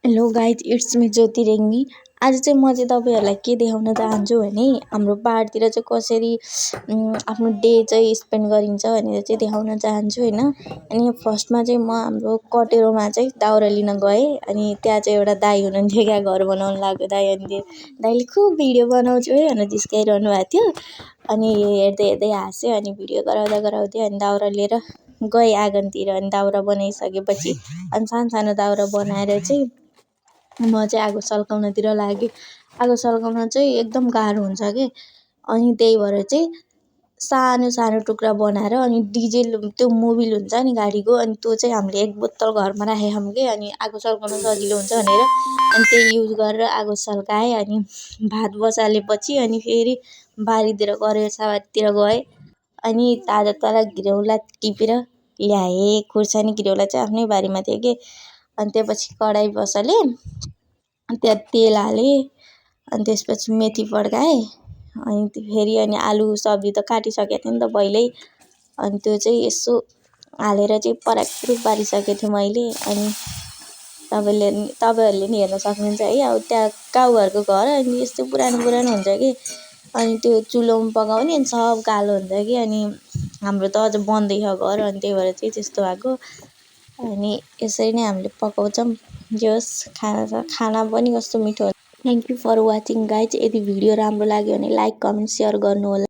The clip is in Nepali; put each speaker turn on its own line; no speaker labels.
हेलो गाइज, इट्स मी ज्योति रेग्मी। आज चाहिँ म चाहिँ तपाईँहरूलाई के देखाउन चाहन्छु भने हाम्रो पाहाडतिर चाहिँ कसरी आफ्नो डे चाहिँ स्पेन्ड गरिन्छ भनेर चाहिँ देखाउन चाहन्छु होइन। अनि फर्स्टमा चाहिँ म हाम्रो कटेरोमा चाहिँ दाउरा लिन गएँ। अनि त्यहाँ चाहिँ एउटा दाइ हुनुहुन्थ्यो क्या, घर बनाउनु लागेको दाइ। अनि त्यो दाइले खुब भिडियो बनाउँछु है भनेर जिस्काइरहनु भएको थियो। अनि हेर्दै हेर्दै हाँस्यो। अनि भिडियो गराउँदा गराउँदै अनि दाउरा लिएर गएँ आँगनतिर। अनि दाउरा बनाइसकेपछि अनि सानो सानो दाउरा बनाएर चाहिँ म चाहिँ आगो सल्काउनतिर लागेँ। आगो सल्काउन चाहिँ एकदम गाह्रो हुन्छ के। अनि त्यही भएर चाहिँ सानो सानो टुक्रा बनाएर अनि डिजेल त्यो मोबिल हुन्छ नि गाडीको, अनि त्यो चाहिँ हामीले एक बोतल घरमा राखेको छौँ कि। अनि आगो सल्काउन सजिलो हुन्छ भनेर अनि त्यही युज गरेर आगो सल्काएँ। अनि भात बसालेपछि अनि फेरि बारीतिर करेसाबारीतिर गएँ। अनि ताजा ताजा घिरौला टिपेर ल्याएँ। खुर्सानी घिरौला चाहिँ आफ्नै बारीमा थियो कि। अनि त्यसपछि कराही बसालेँ, त्यहाँ तेल हालेँ। अनि त्यसपछि मेथी पड्काएँ। अनि फेरि अनि आलु सब्जी त काटिसकेको थिएँ नि त पहिल्यै। अनि त्यो चाहिँ यसो हालेर चाहिँ पराकपुरुक पारिसकेको थिएँ मैले। अनि तपाईँहरूले नि हेर्न सक्नुहुन्छ है। अब त्यहाँ गाउँघरको घर अनि यस्तो पुरानो पुरानो हुन्छ कि। अनि त्यो चुलोमा पकाउने अनि सब कालो हुन्छ कि। अनि हाम्रो त अझ बन्दैछ घर, अनि त्यही भएर चाहिँ त्यस्तो भएको। अनि यसरी नै हामीले पकाउँछौँ। जे होस्, खाना पनि कस्तो मिठो हुन्छ। Thank you for watching guys. यदि भिडियो राम्रो लाग्यो भने लाइक कमेन्ट सेयर गर्नुहोला।